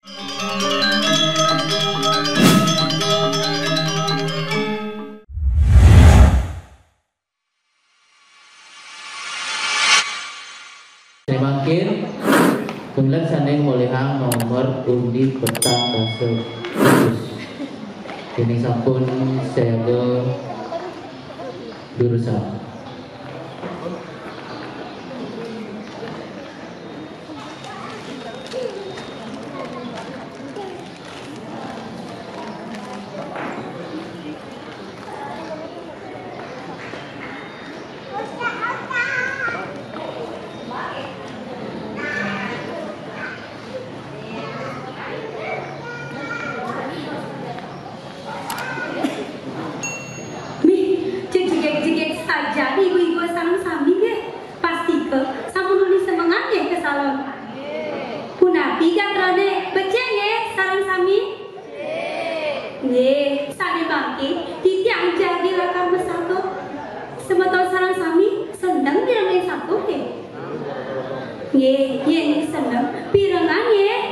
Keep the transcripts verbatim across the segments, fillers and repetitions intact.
Sané mangkin, tumrap sané molihang nomor undi petang dasa tujuh. Déning sampun siaga durusang. Mih, jegég-jegég sajan ibu-ibu sareng sami nggih. Pastika sampun uli semengan nggih ka salon. Punapi gatrané, becik nggih sareng sami? Nggih, sané mangkin titiang jagi lakar masakup. Semeton sareng sami seneng mirengang sakup nggih? Nggih, yén seneng pirengang nggih?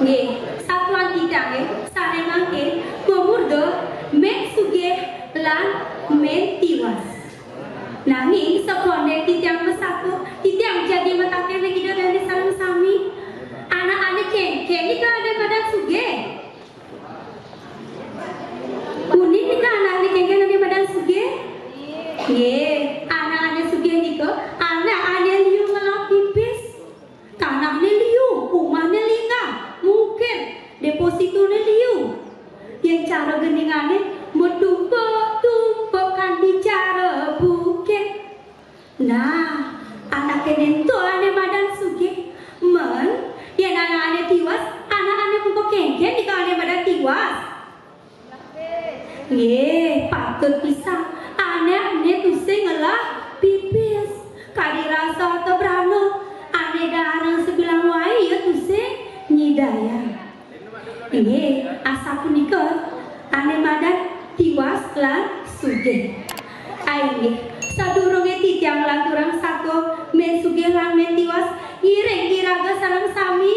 Nggih, satuan titiangé sané mangkin mamurda Mén Sugih lan Mén Tiwas. Nanging sakoné titiang masakup, titiang jagi mataken ring Ida dané sareng sami. Anakané kénkén nika ané madan sugih? Uning nika anakané kénkén ané madan sugih? Nggih, anakané sugih nika anakané liu ngelah pipis. Tanahné liu, umahné linggah, mungkir, depositoné liu. Yén cara geningané matumpuk-tumpuk kanthi cara bukit. Nah, anaké nénto ané madan sugih. Mén, yén anakané tiwas, anakané punika kénkén nika ané madan tiwas? Nggih, patut pisan. Anakné tusing ngelah pipis. Kadi rasa arta brana. Ané daharan sabilang wai ya tusing nyidayang. Nggih, asapunika ané madan tiwas lan sugih. Inggih, sadurungé titiang nglanturang sakup Mén Sugih lan Mén Tiwas, ngiring iraga sareng sami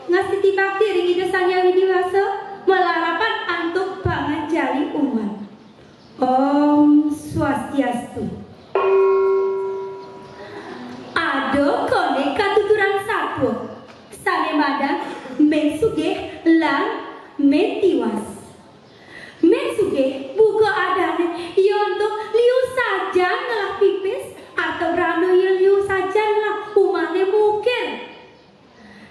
ngastiti bakti ring Ida Sang Hyang Widhi Wasa, malarapan antuk panganjali umat. Om Swastiastu. Ada koné katuturan satua, sané madan Mén Sugih lan Mén Tiwas. Mén Sugih buka adané, ia ento liu sajan ngelah pipis, arta brana ia liu sajan ngelah, umahné mungkir.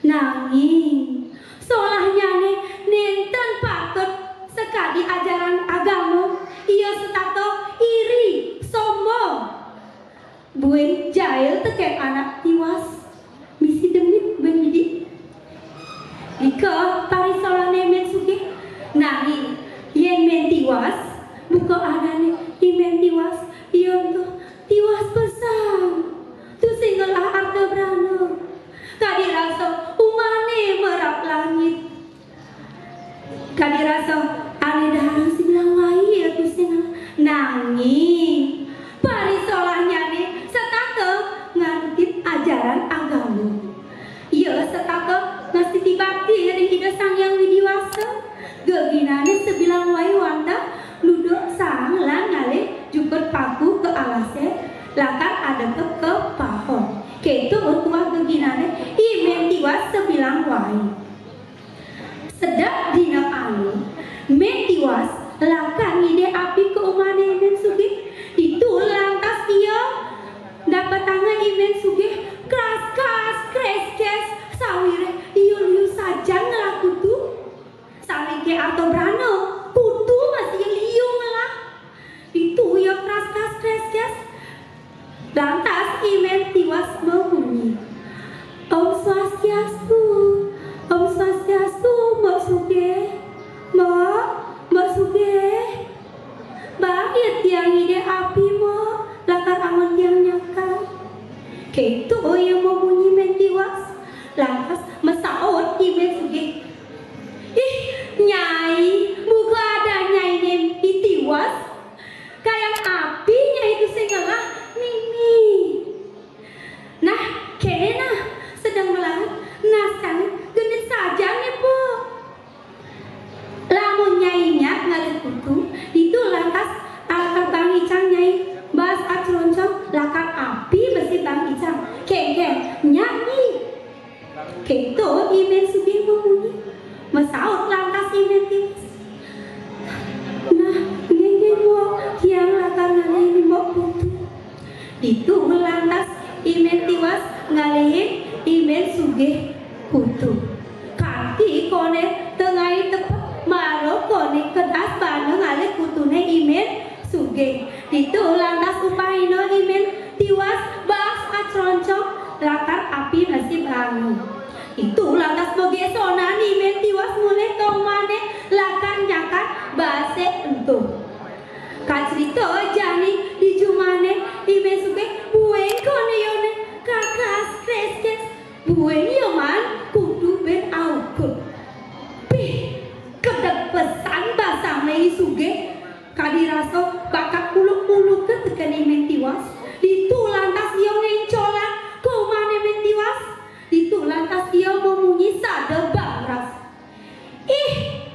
Nanging, solahnyané nénten patut sakadi ajaran agama, ia setata iri, sombong. Buin jail tekén anak tiwas. Misi demit buin didik. Nika parisolahné Mén Sugih. Nanging, yén Mén Tiwas, buka adané, i Mén Tiwas, ia ento tiwas pesan. Tusing ngelah arta brana. Kadi rasa umahné merap langit. Kadi rasa ané daharan sabilang wai ya tusing. Nanging, parisolahnyané setata nganutin ajaran agama. Ia setata ngastiti bakti ring Ida Sang Hyang Widhi Wasa. Geginané sabilang wai wantah nuduk saang lan ngalih jukut paku ka alasé, lakar adekep ka pahon. Kéto tuah geginané i Mén Tiwas sabilang wai. Sedek dina anu, Mén Tiwas lakar ngidih api ka umahné Mén Sugih. Ditu lantas ia dapetanga i Mén Sugih, kras-kas, krés-krés, sawiréh ia liu sajan ngelah kutu. Sawingké arta brana, kutu masih ia liu ngelah. Ditu ia kras-kas krés-krés. Lantas i Mén Tiwas mamunyi, "Om Swastiastu, Om Swastiastu, Mbok Sugih, Mbok, Mbok Sugih. Bah, ya tiang ngidih api, Mbok, lakar angon tiang nyakar." Kéto ia mamunyi Mén Tiwas. Lantas masaut i Mén Sugih, "Ih, Nyai, buka ada Nyainé i Tiwas. Kayang api Nyai tusing ngelah, nini." Nah, kéné nah, sedeng melarat, nah, sekarang genit saja Kéto I Mén Sugih mamunyi. Masaut lantas I Mén Tiwas, "Nah, nggih, nggih, Mbok, tiang lakar ngalih Mbok Putu." Ditu lantas I Mén Tiwas ngalihin I Mén Sugih Putu. Kanti koné tengai tepet mara koné kedas bana ngalih putuné I Mén Sugih. Ditu lantas upahina I Mén Tiwas baas acroncong lakar api masih banga. Ditu lantas magésonan I Mén Tiwas mulih ka umahné lakar nyakan baasé ento. Kacrita jani di jumahné I Mén Sugih buin koné yoné kakas kreskes, buin ya maan kutu buin aukud. Pih, kedeg pesan basangné I Sugih. Kadi rasa bakat uluk-uluka tekén I Mén Tiwas. Ditu lantas ia ngéncolang ka umahné Mén Tiwas. Ditu lantas ia mamunyi sada bangras. "Ih,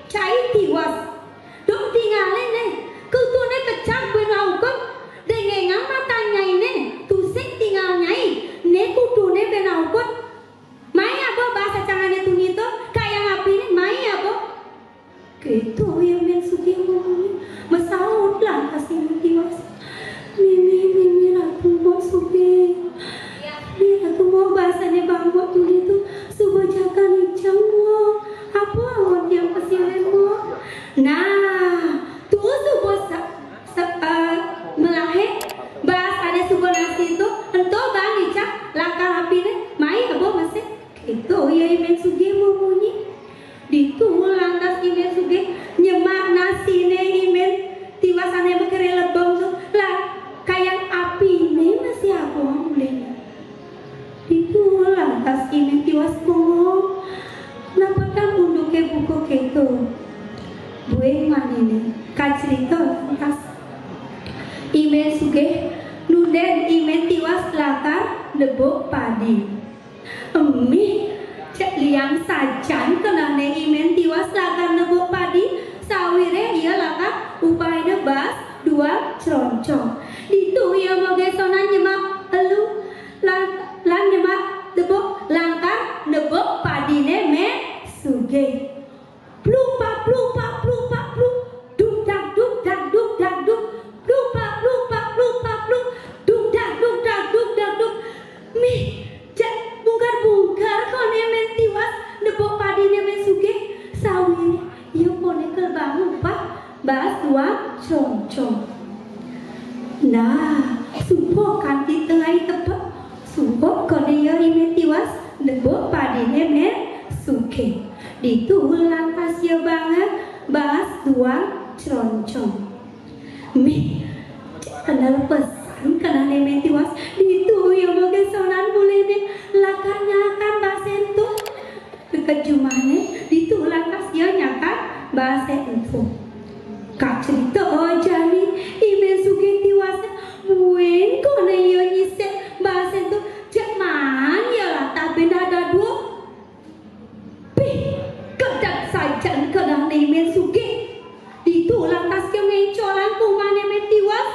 cai Tiwas. Dong tingalin né. Kutuné kecap buin aukud. Déngéngang matan nyainé. Tusing tingal nyai. Né kutuné buin aukud. Mai aba baas acangané tuni to. Kayang apiné, mai aba." Kéto ia Mén Sugih mamunyi, masaut lantas I Mén Tiwas. "Mimih, mimih Ratu Mbok Sugih. Mimih Ratu Mbok, baasé bang Mbok tuni to suba jakan icang Mbok. Apa anggon tiang pasilin Mbok?" Nah, to suba sa-, sa-, eh, melahé baas ané suba nasi to, ento bang icang lakar apiné, mai aba masih. Kéto ia I Mén Sugih mamunyi. Ditu lantas I Mén Sugih nyemak nasiné I Mén Tiwas ané makiré lebeng to, lah kayang apiné masih abuh mulihné. Ditu lantas I Mén Tiwas bengong, napetang unduké buka kéto. Buin maniné, kacrita lantas I Mén Sugih nundén I Mén Tiwas lakar nebuk padi. Mih, cék liang sajan kenehné I Mén Tiwas lakar nebuk padi, sawiréh ia lakar upahina baas duang croncong. Ditu ia magésonan nyemak elu lan, lan nyemak nebuk lakar nebuk padiné Mén Sugih. Plupak, plupak, plupak, pluk. Duk dak duk dak duk dak duk. Plupak, plupak, plupak, pluk. Duk dak duk dak duk dak duk. Mih, cék bungkar-bungkar koné Mén Tiwas nebuk padiné Mén Sugih. Sawiréh ia koné kebang upah baas duang croncong. Nah, suba kanti tengai tepet, suba koné ia I Mén Tiwas nebuk padiné Mén Sugih. Ditu lantas ia banga baas duang croncong. Mih, cék kendel pesan kenehné Mén Tiwas. Ditu ia magésonan mulihné lakar nyakan baasé ento. Deket jumahné, ditu lantas ia nyakan baasé ento. Kacrita jani, I Mén Sugih Tiwasé buin koné ia nyisik baasé ento, cék maan ia latah buin dadua. Pih, kedeg sajan kenehné I Mén Sugih. Ditu lantas ia ngéncolang ka umahné Mén Tiwas,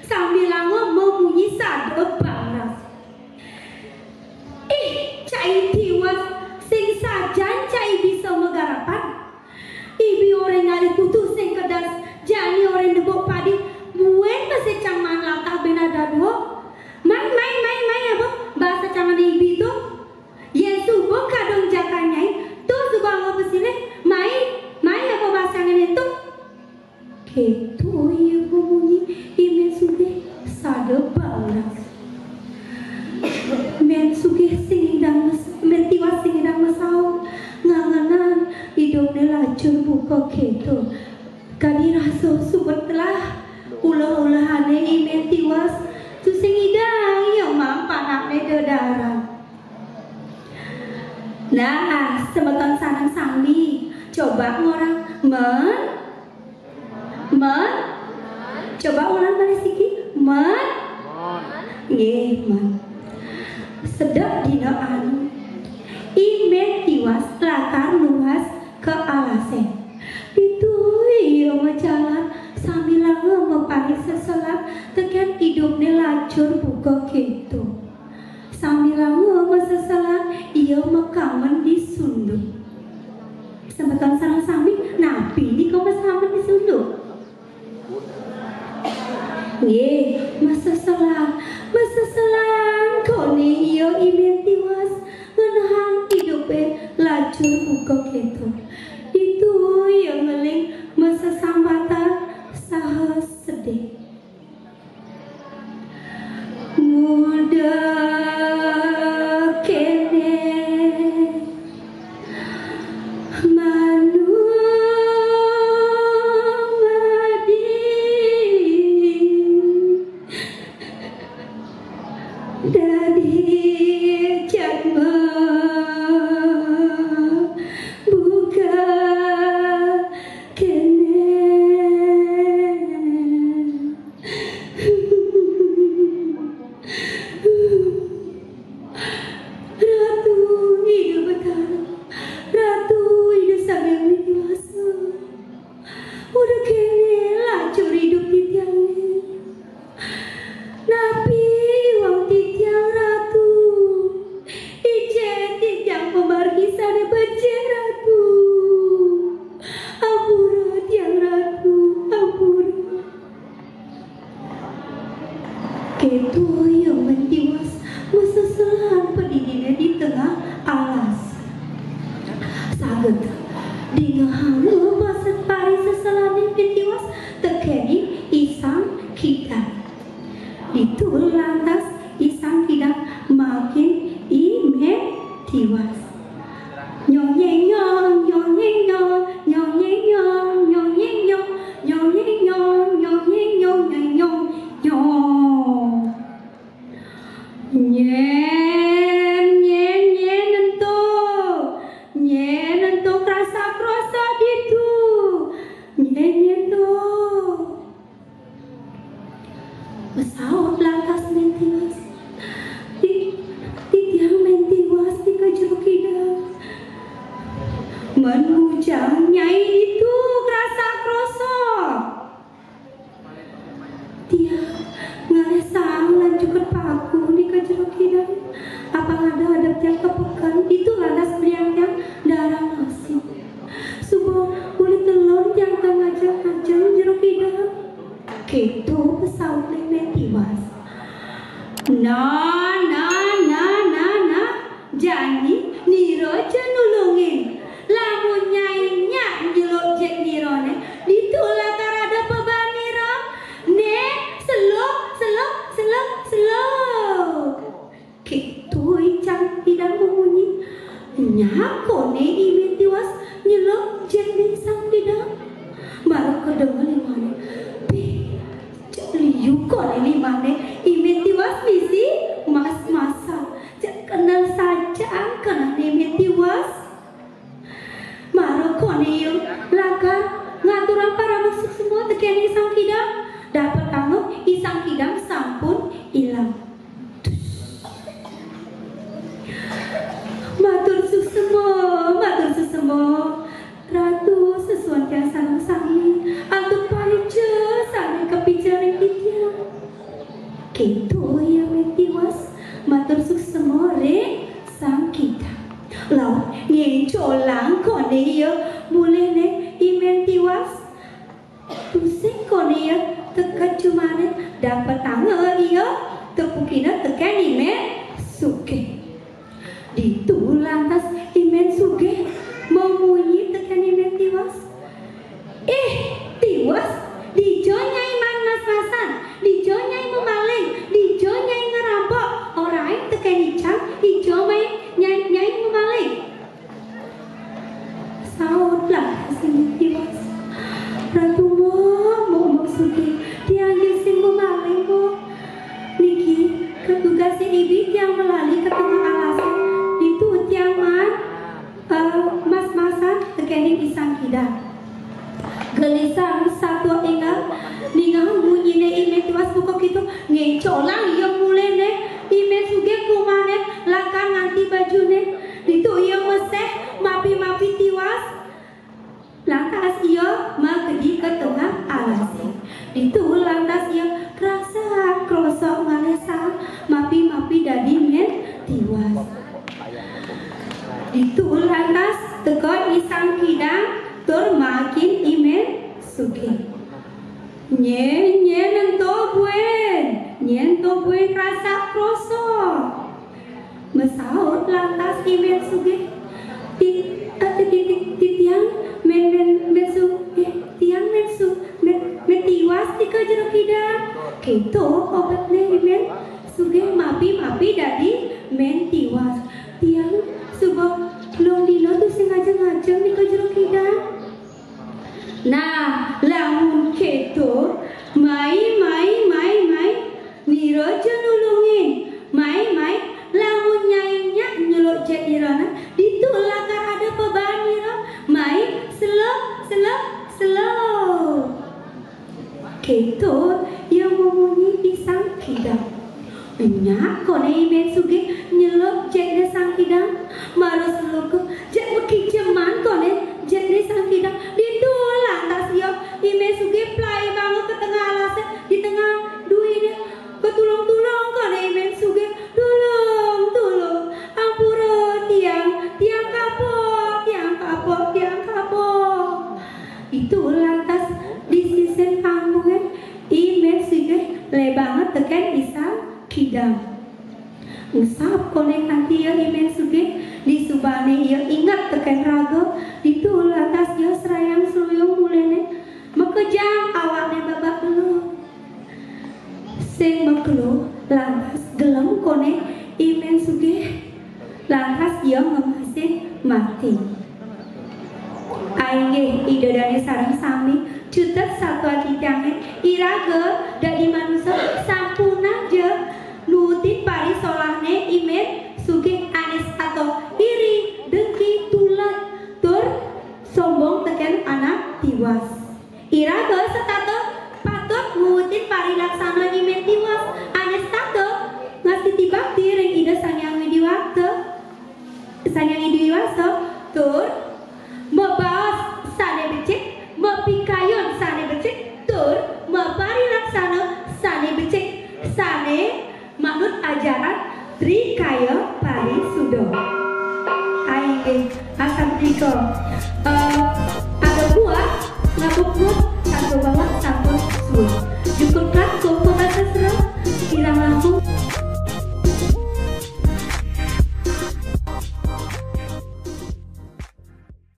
sambilanga mamunyi sada bangras. Ih, cai Tiwas, sing sajan cai bisa magarapan. Ibi oréh ngalih kutu sing kedas, jani oréh nebuk padi, buin masih cang maan latah buin dadua. Mai, mai, mai, mai, aba, baas acangané ibi to. Yén suba kadung jakan nyai, to suba anggon pasilih, mai, mai, aba, baas acangané to. Kéto ia mamunyi, I Mén Sugih sada bangras. Mén Sugih sing ngidang mas-, Mén Tiwas sing ngidang masaut, ngangenan idupné lacur buka kéto. Kadi rasa suba telah ulah-ulahané I Mén Tiwas, tusing ngidang ia maang panakné dedaran. Nah, semeton sareng sami, coba ngorang, mén, mén. Coba ulang malih siki, mén. Nggih, mén. Sedek dina anu, I Mén Tiwas lakar nuas ka alasé. Ditu ia majalan sambilanga maparing seselan tekén idupné lacur buka kéto. Sambilanga maseselan ia mak- Masamen disunduk. Semeton sareng sami, napi nika masamen disunduk? Nggih, maseselan. Maseselan koné iya I Mén Tiwas ngenehang idupe lacur buka kéto. Ditu iya ngeling masesambatan saha sedih. Mula kéné manumadi dadi jadma buka kéné. Ratu Ida Betara, Ratu Ida Sang Hyang Widi Wasa. Udah kéné lacur idup titiang. Napi iwang titiang Ratu? Icén titiang pamargi sané becik Ratu. Ampura tiang Ratu, ampura. Kéto ia Mén Tiwas maseselan padidiné di tengah alas. Saget dingehanga pasét pariseselané Mén Tiwas tekéning I Sang Kidang. Ditu lantas I Sang Kidang makin I Mén Tiwas. Nyong nyeng nyong, nyong nyeng nyong, nyong nyeng nyong, nyong nyeng nyong, nyong nyeng nyong, nyong nyeng nyong, nyong nyeng nyong, nyong. Nyén, nyén, nyén ento. Nyén ento krasak-krosok ditu. Nyén, nyén ento. Masaut lantas Mén Tiwas. Ti-, titiang Mén Tiwas nika Jero Kidang. Mén ngujang Nyai ditu krasak-krosok. Tiang ngalih saang lan jukut paku nika Jero Kidang. Apang ada-ada tiang ka peken, ditu lantas belian tiang darang nasi. Suba uli telun tiang ka ngajeng-ngajeng Jero Kidang. Kéto pasautné Mén Tiwas. Nah, nah, nah, nah, nah. Jani nira ja nulungin. Lamun Nyai nyak nyeluk jit nirané, ditu lakar ada paban nira. Né, seluk, seluk, seluk, seluk. Kéto I Sang Kidang mamunyi. Nyak koné I Mén Tiwas nyeluk jitné I Sang Kidang. Mara kedenga limané. Pih, cek liu koné limané I Mén Tiwas misi mas-masan. Cek kenel sajan kenehné I Mén Tiwas. Mara koné ia lakar ngaturang parama suksma tekéning I Sang Kidang. Dapetanga I Sang Kidang sampun ilang. Matur suksma, matur suksma. Ratu sesuhun tiang sareng sami, antuk parica sané kapica ring titiang. Kéto ia Mén Tiwas matur suksma ring Sang Kidang. Laut ngéncolang koné ia mulihné I Mén Tiwas. Tusing koné ia teked jumahné, dapetanga ia tepukina tekén I Mén Sugih. Ditu lantas I Mén Sugih mamunyi tekén I Mén Tiwas. "Ih, Tiwas, dija Nyai maan mas-masan, dija Nyai mamaling, dija Nyai ngrampok, orahin tekén icang, dija Nyai, Nyai, Nyai mamaling." Saut lantas I Mén Tiwas. "Ratu Mbok, Mbok, Mbok Sugih, tiang ja sing mamaling, Mbok. Niki, katugasé ibi tiang malali ka tengah alasé. Ditu tiang maan, eh, mas-masan tekéning I Sang Kidang." Gelisang satua énggal, ningehang munyiné I Mén Tiwas buka kéto, ngéncolang ia mulihné, I Mén Sugih kumané lakar nganti bajuné. Ditu ia meseh mapi-mapi Tiwas. Lantas ia makedi ka tengah alasé. Ditu lantas ia krasak-krosok ngalih saang mapi-mapi dadi Mén Tiwas. Ditu lantas teka I Sang Kidang tur makin I Mén Sugih. Nyén, nyén ento buin, nyén ento buin krasak krosok. Masaut lantas I Mén Sugih. Ti-, eh, ti-, ti-, ti-, titiang Mén, Mén, Mén Sugih, tiang Mén Su-, Mén, Mén Tiwas nika Jero Kidang. Kéto obetné I Mén Sugih mapi-mapi dadi Mén Tiwas. Tiang suba telung dina tusing ngajeng-ngajeng nika Jero Kidang. Nah, lamun kéto, mai, mai, mai, mai, nira ja nulungin. Mai, mai, lamun Nyai Nyak nyeluk jait nirana, ditu lakar ada pabaan nira. Mai, seluk, seluk, seluk. Kéto ya mamunyi I Sang Kidang. Nyak koné I Mén Sugih nyeluk jaitné Sang Kidang. Mara seluka, jait makijeman koné jaitné Sang Kidang. Ditu lantas ya I Mén Sugih plai banget ka tengah alasé, di tengah duiné. Katulung-tulung koné I Mén Sugih. Tulung, tulung. Ampura tiang, tiang kapok, tiang kapok, tiang kapok. Ditu lantas di sisin pangkungé I Mén Sugih lé banget tekén I Sang Kidang. Ngesap koné kanti ya I Mén Sugih, disubané ya inget tekén raga, ditu lantas ya srayang sruyung muléné, makejang awakné babak belur. Sing makelo lantas gelem koné I Mén Sugih, lantas ya ngemasin mati. Inggih, Ida dané sareng sami, cutet satua titiangé, iraga dadi manusa sampunang ja nuutin parisolahné I Mén Sugih ané setata iri, dengki, tulad, tur sombong tekén anak Tiwas. Iraga setata patut nuutin parilaksana I Mén Tiwas, ané setata ngastiti bakti ring Ida Sang Hyang Widi Wasa, Sang Hyang Widi Wasa, tur mabaos sané becik, mapikayun sané becik, tur maparilaksana sané becik, sané manut ajaran Tri Kaya Parisuda. Inggih, asapunika. Eh, ada buah, ngabuk-buk, sato bawah sampun suwun.